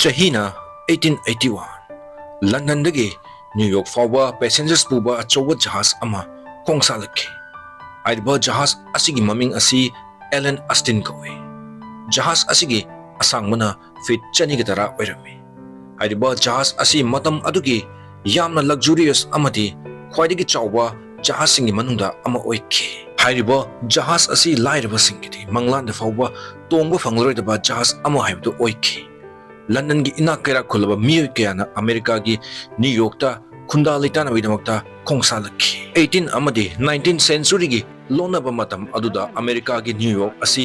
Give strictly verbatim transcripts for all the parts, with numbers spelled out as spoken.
ꯆꯍꯤꯅ eighteen eighty one꯫ ꯂꯟꯗꯟꯗꯒꯤ New York ꯐꯥꯎꯕ passengers ꯄꯨꯕ ꯑꯆꯧꯕ ꯖꯍꯥꯖ ꯑꯃ ꯈꯣꯡꯁꯥꯜꯂꯛꯈꯤ꯫ ꯍꯥꯏꯔꯤꯕ ꯖꯍꯥꯖ ꯑꯁꯤꯒꯤ ꯃꯃꯤꯡ ꯑꯁꯤ ꯑꯦꯂꯦꯟ ꯑꯁꯇꯤꯟ ꯀꯧꯏ꯫ ꯖꯍꯥꯖ ꯑꯁꯤꯒꯤ ꯑꯁꯥꯡꯕꯅ ꯐꯤꯠ ꯆꯅꯤꯒ ꯇꯔꯥ ꯑꯣꯏꯔꯝꯃꯤ꯫ ꯍꯥꯏꯔꯤꯕ ꯖꯍꯥꯖ ꯑꯁꯤ ꯃꯇꯝ ꯑꯗꯨꯒꯤ ꯌꯥꯝꯅ luxurious ꯑꯃꯗꯤ ꯈ꯭ꯋꯥꯏꯗꯒꯤ ꯆꯥꯎꯕ ꯖꯍꯥꯖꯁꯤꯡꯒꯤ ꯃꯅꯨꯡꯗ ꯑꯃ ꯑꯣꯏꯈꯤ꯫ ꯍꯥꯏꯔꯤꯕ ꯖꯍꯥꯖ ꯑꯁꯤ ꯂꯥꯏꯔꯕꯁꯤꯡꯒꯤꯗꯤ ꯃꯪꯂꯥꯟꯗ ꯐꯥꯎꯕ ꯇꯣꯡꯕ ꯐꯪꯂꯔꯣꯏꯗꯕ ꯖꯍꯥꯖ ꯑꯃ ꯍꯥꯏꯕꯗꯨ ꯑꯣꯏꯈꯤ꯫ ꯂꯟꯗꯟꯒꯤ ꯏꯅꯥꯛ ꯀꯩꯔꯥꯛ ꯈꯨꯜꯂꯕ ꯃꯤꯑꯣꯏ ꯀꯌꯥꯅ ꯑꯃꯦꯔꯤꯀꯥꯒꯤ ꯅ꯭ꯌꯨ ꯌꯣꯔꯛꯇ ꯈꯨꯟꯗꯥ ꯂꯩꯇꯥꯅꯕꯒꯤꯗꯃꯛꯇ ꯈꯣꯡꯁꯥꯜꯂꯛꯈꯤ꯫ eighteen ꯑꯃꯗꯤ nineteenth centuryꯒꯤ ꯂꯣꯟꯅꯕ ꯃꯇꯝ ꯑꯗꯨꯗ ꯑꯃꯦꯔꯤꯀꯥꯒꯤ ꯅ꯭ꯌꯨ ꯌꯣꯔꯛ ꯑꯁꯤ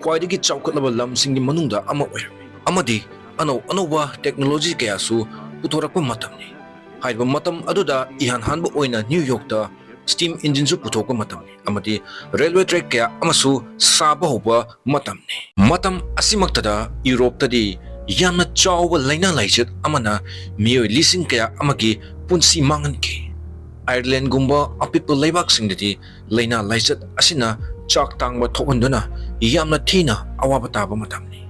ꯈ꯭ꯋꯥꯏꯗꯒꯤ ꯆꯥꯎꯈꯠꯂꯕ ꯂꯝꯁꯤꯡꯒꯤ ꯃꯅꯨꯡꯗ ꯑꯃ ꯑꯣꯏꯔꯝꯃꯤ ꯑꯃꯗꯤ ꯑꯅꯧ ꯑꯅꯧꯕ technology ꯀꯌꯥꯁꯨ ꯄꯨꯊꯣꯔꯛꯄ ꯃꯇꯝꯅꯤ꯫ ꯍꯥꯏꯔꯤꯕ ꯃꯇꯝ ꯑꯗꯨꯗ ꯏꯍꯥꯟ ꯍꯥꯟꯕ ꯑꯣꯏꯅ ꯅ꯭ꯌꯨ ꯌꯣꯔꯛꯇ steam engineꯁꯨ ꯄꯨꯊꯣꯛꯄ ꯃꯇꯝꯅꯤ ꯑꯃꯗꯤ railway track ꯀꯌꯥ ꯑꯃꯁꯨ ꯁꯥꯕ ꯍꯧꯕ ꯃꯇꯝꯅꯤ꯫ ꯃꯇꯝ ꯑꯁꯤꯃꯛꯇꯗ ꯌꯨꯔꯣꯞꯇꯗꯤ ꯌꯥꯝꯅ ꯆꯥꯎꯕ ꯂꯥꯏꯅꯥ ꯂꯥꯏꯆꯠ ꯑꯃꯅ ꯃꯤꯑꯣꯏ ꯂꯤꯁꯤꯡ ꯀꯌꯥ ꯑꯃꯒꯤ ꯄꯨꯟꯁꯤ ꯃꯥꯡꯍꯟꯈꯤ꯫ ꯑꯥꯌꯔꯂꯦꯟꯒꯨꯝꯕ ꯑꯄꯤꯛꯄ ꯂꯩꯕꯥꯛꯁꯤꯡꯗꯗꯤ ꯂꯥꯏꯅꯥ ꯂꯥꯏꯆꯠ ꯑꯁꯤꯅ ꯆꯥꯛ ꯇꯥꯡꯕ ꯊꯣꯛꯍꯟꯗꯨꯅ ꯌꯥꯝꯅ ꯊꯤꯅ ꯑꯋꯥꯕ ꯇꯥꯕ ꯃꯇꯝꯅꯤ꯫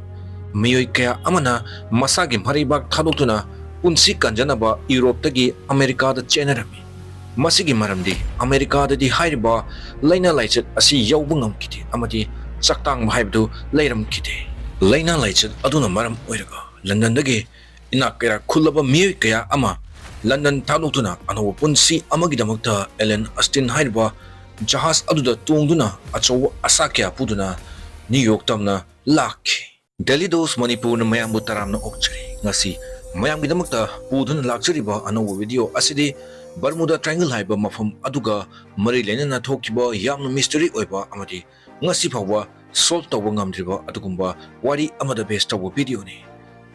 ꯃꯤꯑꯣꯏ ꯀꯌꯥ ꯑꯃꯅ ꯃꯁꯥꯒꯤ ꯃꯔꯩꯕꯥꯛ ꯊꯥꯗꯣꯛꯇꯨꯅ ꯄꯨꯟꯁꯤ ꯀꯟꯖꯅꯕ ꯌꯨꯔꯣꯞꯇꯒꯤ ꯑꯃꯦꯔꯤꯀꯥꯗ ꯆꯦꯟꯅꯔꯝꯃꯤ꯫ ꯃꯁꯤꯒꯤ ꯃꯔꯝꯗꯤ ꯑꯃꯦꯔꯤꯀꯥꯗꯗꯤ ꯍꯥꯏꯔꯤꯕ ꯂꯥꯏꯅꯥ ꯂꯥꯏꯆꯠ ꯑꯁꯤ ꯌꯧꯕ ꯉꯝꯈꯤꯗꯦ ꯑꯃꯗꯤ ꯆꯥꯛꯇꯥꯡꯕ ꯍꯥꯏꯕꯗꯨ ꯂꯩꯔꯝꯈꯤꯗꯦ꯫ ꯂꯥꯏꯅꯥ ꯂꯥꯏꯆꯠ ꯑꯗꯨꯅ ꯃꯔꯝ ꯑꯣꯏꯔꯒ ꯂꯟꯗꯟꯗꯒꯤ ꯏꯅꯥꯛ ꯀꯩꯔꯥꯛ ꯈꯨꯜꯂꯕ ꯃꯤꯑꯣꯏ ꯀꯌꯥ ꯑꯃ ꯂꯟꯗꯟ ꯊꯥꯗꯣꯛꯇꯨꯅ ꯑꯅꯧꯕ ꯄꯨꯟꯁꯤ ꯑꯃꯒꯤꯗꯃꯛꯇ ꯑꯦꯂꯦꯟ ꯑꯁꯇꯤꯟ ꯍꯥꯏꯔꯤꯕ ꯖꯍꯥꯖ ꯑꯗꯨꯗ ꯇꯣꯡꯗꯨꯅ ꯑꯆꯧꯕ ꯑꯁꯥ ꯀꯌꯥ ꯄꯨꯗꯨꯅ ꯅ꯭ꯌꯨ ꯌꯣꯔꯛ ꯇꯝꯅ ꯂꯥꯛꯈꯤ꯫ Daily Dose ꯃꯅꯤꯄꯨꯔꯅ ꯃꯌꯥꯝꯕꯨ ꯇꯔꯥꯝꯅ ꯑꯣꯛꯆꯔꯤ꯫ ꯉꯁꯤ ꯃꯌꯥꯝꯒꯤꯗꯃꯛꯇ ꯄꯨꯗꯨꯅ ꯂꯥꯛꯆꯔꯤꯕ ꯑꯅꯧꯕ video ꯑꯁꯤꯗꯤ Bermuda Triangle ꯍꯥꯏꯕ ꯃꯐꯝ ꯑꯗꯨꯒ ꯃꯔꯤ ꯂꯩꯅꯅ ꯊꯣꯛꯈꯤꯕ ꯌꯥꯝꯅ mystery ꯑꯣꯏꯕ ꯑꯃꯗꯤ ꯉꯁꯤ ꯐꯥꯎꯕ solve ꯇꯧꯕ ꯉꯝꯗ꯭ꯔꯤꯕ ꯑꯗꯨꯒꯨꯝꯕ ꯋꯥꯔꯤ ꯑꯃꯗ base ꯇꯧꯕ videoꯅꯤ꯫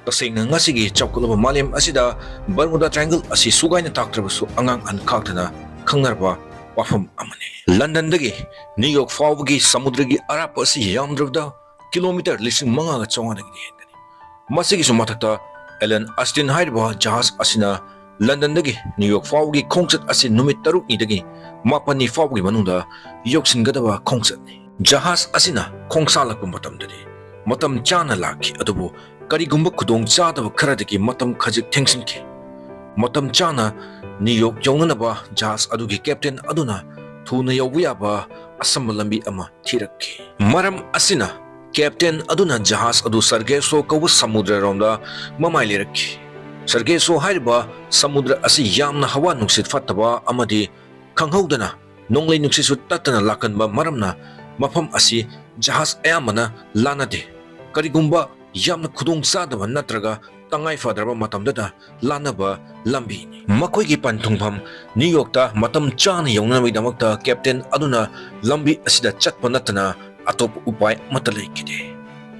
ꯇꯁꯦꯡꯅ ꯉꯁꯤꯒꯤ ꯆꯥꯎꯈꯠꯂꯕ ꯃꯥꯂꯦꯝ ꯑꯁꯤꯗ Bermuda Triangle ꯑꯁꯤ ꯁꯨꯒꯥꯏꯅ ꯇꯥꯛꯇ꯭ꯔꯕꯁꯨ ꯑꯉꯥꯡ ꯑꯍꯟ ꯈꯥꯛꯇꯅ ꯈꯪꯅꯔꯕ ꯋꯥꯐꯝ ꯑꯃꯅꯤ꯫ ꯂꯟꯗꯟꯗꯒꯤ ꯅ꯭ꯌꯨ ꯌꯣꯔꯛ ꯐꯥꯎꯕꯒꯤ ꯁꯃꯨꯗ꯭ꯔꯒꯤ ꯑꯔꯥꯞꯄ ꯑꯁꯤ ꯌꯥꯝꯗ꯭ꯔꯕꯗ ꯀꯤꯂꯣꯃꯤꯇꯔ ꯂꯤꯁꯤꯡ ꯃꯉꯥꯒ ꯆꯥꯝꯃꯉꯥꯗꯒꯤꯗꯤ ꯍꯦꯟꯒꯅꯤ꯫ ꯃꯁꯤꯒꯤꯁꯨ ꯃꯊꯛꯇ ꯑꯦꯂꯦꯟ ꯑꯁꯇꯤꯟ ꯍꯥꯏꯔꯤꯕ ꯖꯍꯥꯖ ꯑꯁꯤꯅ ꯂꯟꯗꯟꯗꯒꯤ ꯅ꯭ꯌꯨ ꯌꯣꯔꯛ ꯐꯥꯎꯕꯒꯤ ꯈꯣꯡꯆꯠ ꯑꯁꯤ ꯅꯨꯃꯤꯠ ꯇꯔꯨꯛꯅꯤꯗꯒꯤ ꯃꯥꯄꯟꯅꯤ ꯐꯥꯎꯕꯒꯤ ꯃꯅꯨꯡꯗ ꯌꯧꯁꯤꯟꯒꯗꯕ ꯈꯣꯡꯆꯠꯅꯤ꯫ ꯖꯍꯥꯖ ꯑꯁꯤꯅ ꯈꯣꯡꯁꯥꯜꯂꯛꯄ ꯃꯇꯝꯗꯗꯤ ꯃꯇꯝ ꯆꯥꯅ ꯂꯥꯛꯈꯤ, ꯑꯗꯨꯕꯨ ꯀꯔꯤꯒꯨꯝꯕ ꯈꯨꯗꯣꯡ ꯆꯥꯗꯕ ꯈꯔꯗꯒꯤ ꯃꯇꯝ ꯈꯖꯤꯛ ꯊꯦꯡꯖꯤꯟꯈꯤ꯫ ꯃꯇꯝ ꯆꯥꯅ ꯅ꯭ꯌꯨ ꯌꯣꯔꯛ ꯌꯧꯅꯅꯕ ꯖꯍꯥꯖ ꯑꯗꯨꯒꯤ ꯀꯦꯞꯇꯦꯟ ꯑꯗꯨꯅ ꯊꯨꯅ ꯌꯧꯕ ꯌꯥꯕ ꯑꯁꯝꯕ ꯂꯝꯕꯤ ꯑꯃ ꯊꯤꯔꯛꯈꯤ꯫ ꯃꯔꯝ ꯑꯁꯤꯅ, ꯀꯦꯞꯇꯦꯟ ꯑꯗꯨꯅ ꯖꯍꯥꯖ ꯑꯗꯨ ꯁꯔꯒꯦꯁꯣ ꯀꯧꯕ ꯁꯃꯨꯗ꯭ꯔꯔꯣꯝꯗ ꯃꯃꯥꯏ ꯂꯩꯔꯛꯈꯤ꯫ ꯁꯔꯒꯦꯁꯣ ꯍꯥꯏꯔꯤꯕ ꯁꯃꯨꯗ꯭ꯔ ꯑꯁꯤ ꯌꯥꯝꯅ ꯍꯋꯥ ꯅꯨꯡꯁꯤꯠ ꯐꯠꯇꯕ ꯑꯃꯗꯤ ꯈꯪꯍꯧꯗꯅ ꯅꯣꯡꯂꯩ ꯅꯨꯡꯁꯤꯠꯁꯨ ꯇꯠꯇꯅ ꯂꯥꯛꯀꯟꯕ ꯃꯔꯝꯅ, ꯃꯐꯝ ꯑꯁꯤ ꯖꯍꯥꯖ ꯑꯌꯥꯝꯕꯅ ꯂꯥꯟꯅꯗꯦ꯫ ꯀꯔꯤꯒꯨꯝꯕ ꯌꯥꯝꯅ ꯈꯨꯗꯣꯡ ꯆꯥꯗꯕ ꯅꯠꯇ꯭ꯔꯒ ꯇꯉꯥꯏ ꯐꯗ꯭ꯔꯕ ꯃꯇꯝꯗꯇ ꯂꯥꯟꯅꯕ ꯂꯝꯕꯤꯅꯤ꯫ ꯃꯈꯣꯏꯒꯤ ꯄꯟꯊꯨꯡꯐꯝ ꯅ꯭ꯌꯨ ꯌꯣꯔꯛꯇ ꯃꯇꯝ ꯆꯥꯅ ꯌꯧꯅꯅꯕꯒꯤꯗꯃꯛꯇ ꯀꯦꯞꯇꯦꯟ ꯑꯗꯨꯅ ꯂꯝꯕꯤ ꯑꯁꯤꯗ ꯆꯠꯄ ꯅꯠꯇꯅ ꯑꯇꯣꯞꯄ ꯎꯄꯥꯏ ꯑꯃꯠꯇ ꯂꯩꯈꯤꯗꯦ꯫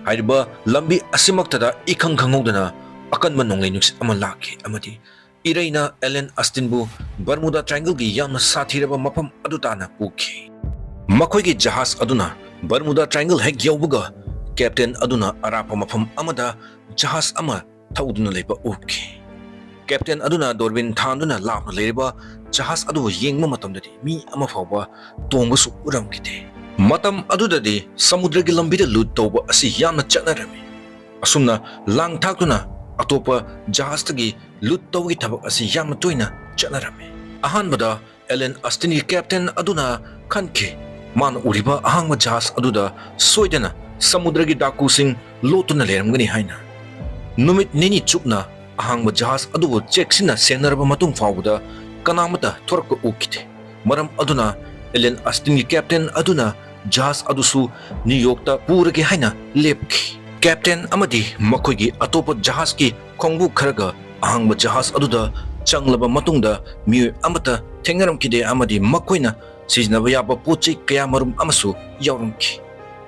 ꯍꯥꯏꯔꯤꯕ ꯂꯝꯕꯤ ꯑꯁꯤꯃꯛꯇꯗ ꯏꯈꯪ ꯈꯪꯍꯧꯗꯅ ꯑꯀꯟꯕ ꯅꯣꯡꯂꯩ ꯅꯨꯡꯁꯤꯠ ꯑꯃ ꯂꯥꯛꯈꯤ ꯑꯃꯗꯤ ꯏꯔꯩꯅ ꯑꯦꯂꯦꯟ ꯑꯁꯇꯤꯟꯕꯨ ꯕꯔꯃꯨꯗꯥ ꯇ꯭ꯔꯥꯏꯡꯒꯜꯒꯤ ꯌꯥꯝꯅ ꯁꯥꯊꯤꯔꯕ ꯃꯐꯝ ꯑꯗꯨ ꯇꯥꯟꯅ ꯄꯨꯈꯤ꯫ ꯃꯈꯣꯏꯒꯤ ꯖꯍꯥꯖ ꯑꯗꯨꯅ ꯕꯔꯃꯨꯗꯥ ꯇ꯭ꯔꯥꯏꯡꯒꯜ ꯍꯦꯛ ꯌꯧꯕꯒ, ꯀꯦꯞꯇꯦꯟ ꯑꯗꯨꯅ ꯑꯔꯥꯞꯄ ꯃꯐꯝ ꯑꯃꯗ ꯖꯍꯥꯖ ꯑꯃ ꯊꯧꯗꯨꯅ ꯂꯩꯕ ꯎꯈꯤ꯫ ꯀꯦꯞꯇꯦꯟ ꯑꯗꯨꯅ ꯗꯣꯔꯕꯤꯟ ꯊꯥꯟꯗꯨꯅ ꯂꯥꯞꯅ ꯂꯩꯔꯤꯕ ꯖꯍꯥꯖ ꯑꯗꯨꯕꯨ ꯌꯦꯡꯕ ꯃꯇꯝꯗꯗꯤ ꯃꯤ ꯑꯃ ꯐꯥꯎꯕ ꯇꯣꯡꯕꯁꯨ ꯎꯔꯝꯈꯤꯗꯦ꯫ ꯃꯇꯝ ꯑꯗꯨꯗꯗꯤ ꯁꯃꯨꯗ꯭ꯔꯒꯤ ꯂꯝꯕꯤꯗ ꯂꯨꯠ ꯇꯧꯕ ꯑꯁꯤ ꯌꯥꯝꯅ ꯆꯠꯅꯔꯝꯃꯤ꯫ ꯑꯁꯨꯝꯅ ꯂꯥꯡ ꯊꯥꯛꯇꯨꯅ ꯑꯇꯣꯞꯄ ꯖꯍꯥꯖꯇꯒꯤ ꯂꯨꯠ ꯇꯧꯕꯒꯤ ꯊꯕꯛ ꯑꯁꯤ ꯌꯥꯝꯅ ꯇꯣꯏꯅ ꯆꯠꯅꯔꯝꯃꯤ꯫ ꯑꯍꯥꯟꯕꯗ ꯑꯦꯂꯦꯟ ꯑꯁꯇꯤꯟꯒꯤ ꯀꯦꯞꯇꯦꯟ ꯑꯗꯨꯅ ꯈꯟꯈꯤ, ꯃꯥꯅ ꯎꯔꯤꯕ ꯑꯍꯥꯡꯕ ꯖꯍꯥꯖ ꯑꯗꯨꯗ ꯁꯣꯏꯗꯅ ꯁꯃꯨꯗ꯭ꯔꯒꯤ ꯗꯥꯀꯨꯁꯤꯡ ꯂꯣꯠꯇꯨꯅ ꯂꯩꯔꯝꯒꯅꯤ ꯍꯥꯏꯅ꯫ ꯅꯨꯃꯤꯠ ꯅꯤꯅꯤ ꯆꯨꯞꯅ ꯑꯍꯥꯡꯕ ꯖꯍꯥꯖ ꯑꯗꯨꯕꯨ ꯆꯦꯛꯁꯤꯟꯅ ꯁꯦꯟꯅꯔꯕ ꯃꯇꯨꯡ ꯐꯥꯎꯕꯗ ꯀꯅꯥꯃꯠꯇ ꯊꯣꯔꯛꯄ ꯎꯈꯤꯗꯦ꯫ ꯃꯔꯝ ꯑꯗꯨꯅ ꯑꯦꯂꯦꯟ ꯑꯁꯇꯤꯟꯒꯤ ꯀꯦꯞꯇꯦꯟ ꯑꯗꯨꯅ ꯖꯍꯥꯖ ꯑꯗꯨꯁꯨ ꯅ꯭ꯌꯨ ꯌꯣꯔꯛꯇ ꯄꯨꯔꯒꯦ ꯍꯥꯏꯅ ꯂꯦꯞꯈꯤ꯫ ꯀꯦꯞꯇꯦꯟ ꯑꯃꯗꯤ ꯃꯈꯣꯏꯒꯤ ꯑꯇꯣꯞꯄ ꯖꯍꯥꯖꯀꯤ ꯈꯣꯡꯕꯨ ꯈꯔꯒ ꯑꯍꯥꯡꯕ ꯖꯍꯥꯖ ꯑꯗꯨꯗ ꯆꯪꯂꯕ ꯃꯇꯨꯡꯗ, ꯃꯤꯑꯣꯏ ꯑꯃꯠꯇ ꯊꯦꯡꯅꯔꯝꯈꯤꯗꯦ ꯑꯃꯗꯤ ꯃꯈꯣꯏꯅ ꯁꯤꯖꯤꯟꯅꯕ ꯌꯥꯕ ꯄꯣꯠ ꯆꯩ ꯀꯌꯥꯃꯔꯨꯝ ꯑꯃꯁꯨ ꯌꯥꯎꯔꯝꯈꯤ꯫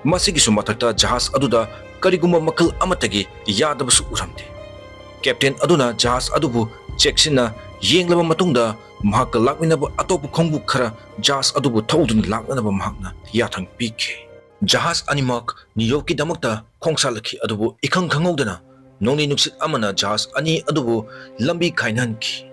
ꯃꯁꯤꯒꯤꯁꯨ ꯃꯊꯛꯇ, ꯖꯍꯥꯖ ꯑꯗꯨꯗ ꯀꯔꯤꯒꯨꯝꯕ ꯃꯈꯜ ꯑꯃꯠꯇꯒꯤ ꯌꯥꯗꯕꯁꯨ ꯎꯔꯝꯗꯦ꯫ ꯀꯦꯞꯇꯦꯟ ꯑꯗꯨꯅ ꯖꯍꯥꯖ ꯑꯗꯨꯕꯨ ꯆꯦꯛꯁꯤꯟꯅ ꯌꯦꯡꯂꯕ ꯃꯇꯨꯡꯗ, ꯃꯍꯥꯛꯀ ꯂꯥꯛꯃꯤꯟꯅꯕ ꯑꯇꯣꯞꯄ ꯈꯣꯡꯕꯨ ꯈꯔ ꯖꯍꯥꯖ ꯑꯗꯨꯕꯨ ꯊꯧꯗꯨꯅ ꯂꯥꯛꯅꯅꯕ ꯃꯍꯥꯛꯅ ꯌꯥꯊꯪ ꯄꯤꯈꯤ꯫ ꯖꯍꯥꯖ ꯑꯅꯤꯃꯛ ꯅ꯭ꯌꯨ ꯌꯣꯔꯛꯀꯤꯗꯃꯛꯇ ꯈꯣꯡꯁꯥꯜꯂꯛꯈꯤ, ꯑꯗꯨꯕꯨ ꯏꯈꯪ ꯈꯪꯍꯧꯗꯅ ꯅꯣꯡꯂꯩ ꯅꯨꯡꯁꯤꯠ ꯑꯃꯅ ꯖꯍꯥꯖ ꯑꯅꯤ ꯑꯗꯨꯕꯨ ꯂꯝꯕꯤ ꯀꯥꯏꯅꯍꯟꯈꯤ꯫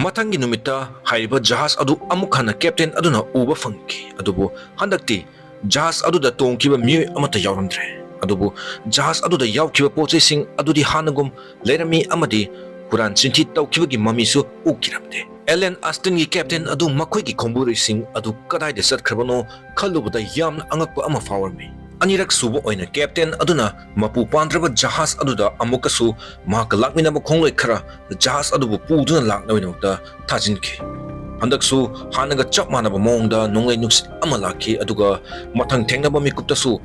ꯃꯊꯪꯒꯤ ꯅꯨꯃꯤꯠꯇ ꯍꯥꯏꯔꯤꯕ ꯖꯍꯥꯖ ꯑꯗꯨ ꯑꯃꯨꯛ ꯍꯟꯅ ꯀꯦꯞꯇꯦꯟ ꯑꯗꯨꯅ ꯎꯕ ꯐꯪꯈꯤ, ꯑꯗꯨꯕꯨ ꯍꯟꯗꯛꯇꯤ ꯖꯍꯥꯖ ꯑꯗꯨꯗ ꯇꯣꯡꯈꯤꯕ ꯃꯤꯑꯣꯏ ꯑꯃꯠꯇ ꯌꯥꯎꯔꯝꯗ꯭ꯔꯦ꯫ ꯑꯗꯨꯕꯨ ꯖꯍꯥꯖ ꯑꯗꯨꯗ ꯌꯥꯎꯈꯤꯕ ꯄꯣꯠ ꯆꯩꯁꯤꯡ ꯑꯗꯨꯗꯤ ꯍꯥꯟꯅꯒꯨꯝ ꯂꯩꯔꯝꯃꯤ ꯑꯃꯗꯤ ꯍꯨꯔꯥꯟ ꯆꯤꯟꯊꯤ ꯇꯧꯈꯤꯕꯒꯤ ꯃꯃꯤꯁꯨ ꯎꯈꯤꯔꯝꯗꯦ꯫ ꯑꯦꯂꯦꯟ ꯑꯁꯇꯤꯟꯒꯤ ꯀꯦꯞꯇꯦꯟ ꯑꯗꯨ ꯃꯈꯣꯏꯒꯤ ꯈꯣꯡꯕꯨꯔꯩꯁꯤꯡ ꯑꯗꯨ ꯀꯗꯥꯏꯗ ꯆꯠꯈ꯭ꯔꯕꯅꯣ ꯈꯜꯂꯨꯕꯗ ꯌꯥꯝꯅ ꯑꯉꯛꯄ ꯑꯃ ꯐꯥꯎꯔꯝꯃꯤ꯫ ꯑꯅꯤꯔꯛ ꯁꯨꯕ ꯑꯣꯏꯅ ꯀꯦꯞꯇꯦꯟ ꯑꯗꯨꯅ ꯃꯄꯨ ꯄꯥꯟꯗ꯭ꯔꯕ ꯖꯍꯥꯖ ꯑꯗꯨꯗ ꯑꯃꯨꯛꯀꯁꯨ ꯃꯍꯥꯛꯀ ꯂꯥꯛꯃꯤꯟꯅꯕ ꯈꯣꯡꯂꯣꯏ ꯈꯔ ꯖꯍꯥꯖ ꯑꯗꯨꯕꯨ ꯄꯨꯗꯨꯅ ꯂꯥꯛꯅꯕꯒꯤꯗꯃꯛꯇ ꯊꯥꯖꯤꯟꯈꯤ꯫ ꯍꯟꯗꯛꯁꯨ ꯍꯥꯟꯅꯒ ꯆꯞ ꯃꯥꯟꯅꯕ ꯃꯑꯣꯡꯗ ꯅꯣꯡꯂꯩ ꯅꯨꯡꯁꯤꯠ ꯑꯃ ꯂꯥꯛꯈꯤ, ꯑꯗꯨꯒ ꯃꯊꯪ ꯊꯦꯡꯅꯕ ꯃꯤꯀꯨꯞꯇꯁꯨ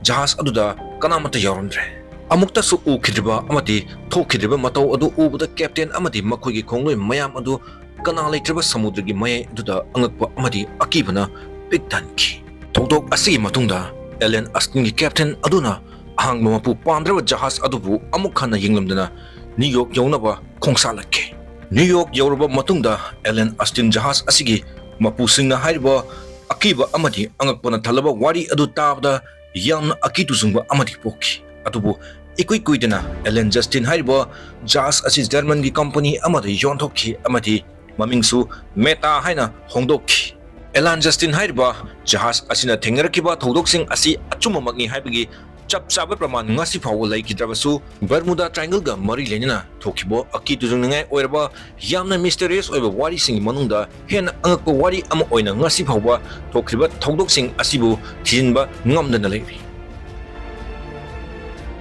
ꯖꯍꯥꯖ ꯑꯗꯨꯗ ꯀꯅꯥꯃꯠꯇ ꯌꯥꯎꯔꯝꯗ꯭ꯔꯦ꯫ ꯑꯃꯨꯛꯇꯁꯨ ꯎꯈꯤꯗ꯭ꯔꯤꯕ ꯑꯃꯗꯤ ꯊꯣꯛꯈꯤꯗ꯭ꯔꯤꯕ ꯃꯇꯧ ꯑꯗꯨ ꯎꯕꯗ ꯀꯦꯞꯇꯦꯟ ꯑꯃꯗꯤ ꯃꯈꯣꯏꯒꯤ ꯈꯣꯡꯂꯣꯏ ꯃꯌꯥꯝ ꯑꯗꯨ ꯀꯅꯥ ꯂꯩꯇ꯭ꯔꯕ ꯁꯃꯨꯗ꯭ꯔꯒꯤ ꯃꯌꯥꯏ ꯑꯗꯨꯗ ꯑꯉꯛꯄ ꯑꯃꯗꯤ ꯑꯀꯤꯕꯅ ꯄꯤꯛ ꯊꯟꯈꯤ꯫ ꯊꯧꯗꯣꯛ ꯑꯁꯤꯒꯤ ꯃꯇꯨꯡꯗ ꯑꯦꯂꯦꯟ ꯑꯁꯇꯤꯟꯒꯤ ꯀꯦꯞꯇꯦꯟ ꯑꯗꯨꯅ ꯑꯍꯥꯡꯕ ꯃꯄꯨ ꯄꯥꯟꯗ꯭ꯔꯕ ꯖꯍꯥꯖ ꯑꯗꯨꯕꯨ ꯑꯃꯨꯛ ꯍꯟꯅ ꯌꯦꯡꯂꯝꯗꯅ ꯅ꯭ꯌꯨ ꯌꯣꯔꯛ ꯌꯧꯅꯕ ꯈꯣꯡꯁꯥꯜꯂꯛꯈꯤ꯫ ꯅ꯭ꯌꯨ ꯌꯣꯔꯛ ꯌꯧꯔꯕ ꯃꯇꯨꯡꯗ ꯑꯦꯂꯦꯟ ꯑꯁꯇꯤꯟ ꯖꯍꯥꯖ ꯑꯁꯤꯒꯤ ꯃꯄꯨꯁꯤꯡꯅ ꯍꯥꯏꯔꯤꯕ ꯑꯀꯤꯕ ꯑꯃꯗꯤ ꯑꯉꯛꯄꯅ ꯊꯜꯂꯕ ꯋꯥꯔꯤ ꯑꯗꯨ ꯇꯥꯕꯗ ꯌꯥꯝꯅ ꯑꯀꯤ ꯇꯨꯖꯨꯡꯕ ꯑꯃꯗꯤ ꯄꯣꯛꯈꯤ꯫ ꯑꯗꯨꯕꯨ ꯏꯀꯨꯏ ꯀꯨꯏꯗꯅ ꯑꯦꯂꯦꯟ ꯖꯁꯇꯤꯟ ꯍꯥꯏꯔꯤꯕ ꯖꯍꯥꯖ ꯑꯁꯤ ꯖꯔꯃꯟꯒꯤ ꯀꯝꯄꯅꯤ ꯑꯃꯗ ꯌꯣꯟꯊꯣꯛꯈꯤ ꯑꯃꯗꯤ ꯃꯃꯤꯡꯁꯨ ꯃꯦꯇꯥ ꯍꯥꯏꯅ ꯍꯣꯡꯗꯣꯛꯈꯤ꯫ ꯑꯦꯂꯥꯟ ꯖꯁꯇꯤꯟ ꯍꯥꯏꯔꯤꯕ ꯖꯍꯥꯖ ꯑꯁꯤꯅ ꯊꯦꯡꯅꯔꯛꯈꯤꯕ ꯊꯧꯗꯣꯛꯁꯤꯡ ꯑꯁꯤ ꯑꯆꯨꯝꯕꯃꯛꯅꯤ ꯍꯥꯏꯕꯒꯤ ꯆꯞ ꯆꯥꯕ ꯄ꯭ꯔꯃꯥꯟ ꯉꯁꯤ ꯐꯥꯎꯕ ꯂꯩꯈꯤꯗ꯭ꯔꯕꯁꯨ, ꯕꯔꯃꯨꯗꯥ ꯇ꯭ꯔꯥꯏꯡꯒꯜꯒ ꯃꯔꯤ ꯂꯩꯅꯅ ꯊꯣꯛꯈꯤꯕ ꯑꯀꯤ ꯇꯨꯖꯨꯡꯅꯤꯡꯉꯥꯏ ꯑꯣꯏꯔꯕ ꯌꯥꯝꯅ ꯃꯤꯁꯇꯔꯤꯌꯁ ꯑꯣꯏꯕ ꯋꯥꯔꯤꯁꯤꯡꯒꯤ ꯃꯅꯨꯡꯗ ꯍꯦꯟꯅ ꯑꯉꯛꯄ ꯋꯥꯔꯤ ꯑꯃ ꯑꯣꯏꯅ ꯉꯁꯤ ꯐꯥꯎꯕ ꯊꯣꯛꯈ꯭ꯔꯤꯕ ꯊꯧꯗꯣꯛꯁꯤꯡ ꯑꯁꯤꯕꯨ ꯊꯤꯖꯤꯟꯕ ꯉꯝꯗꯅ ꯂꯩꯔꯤ꯫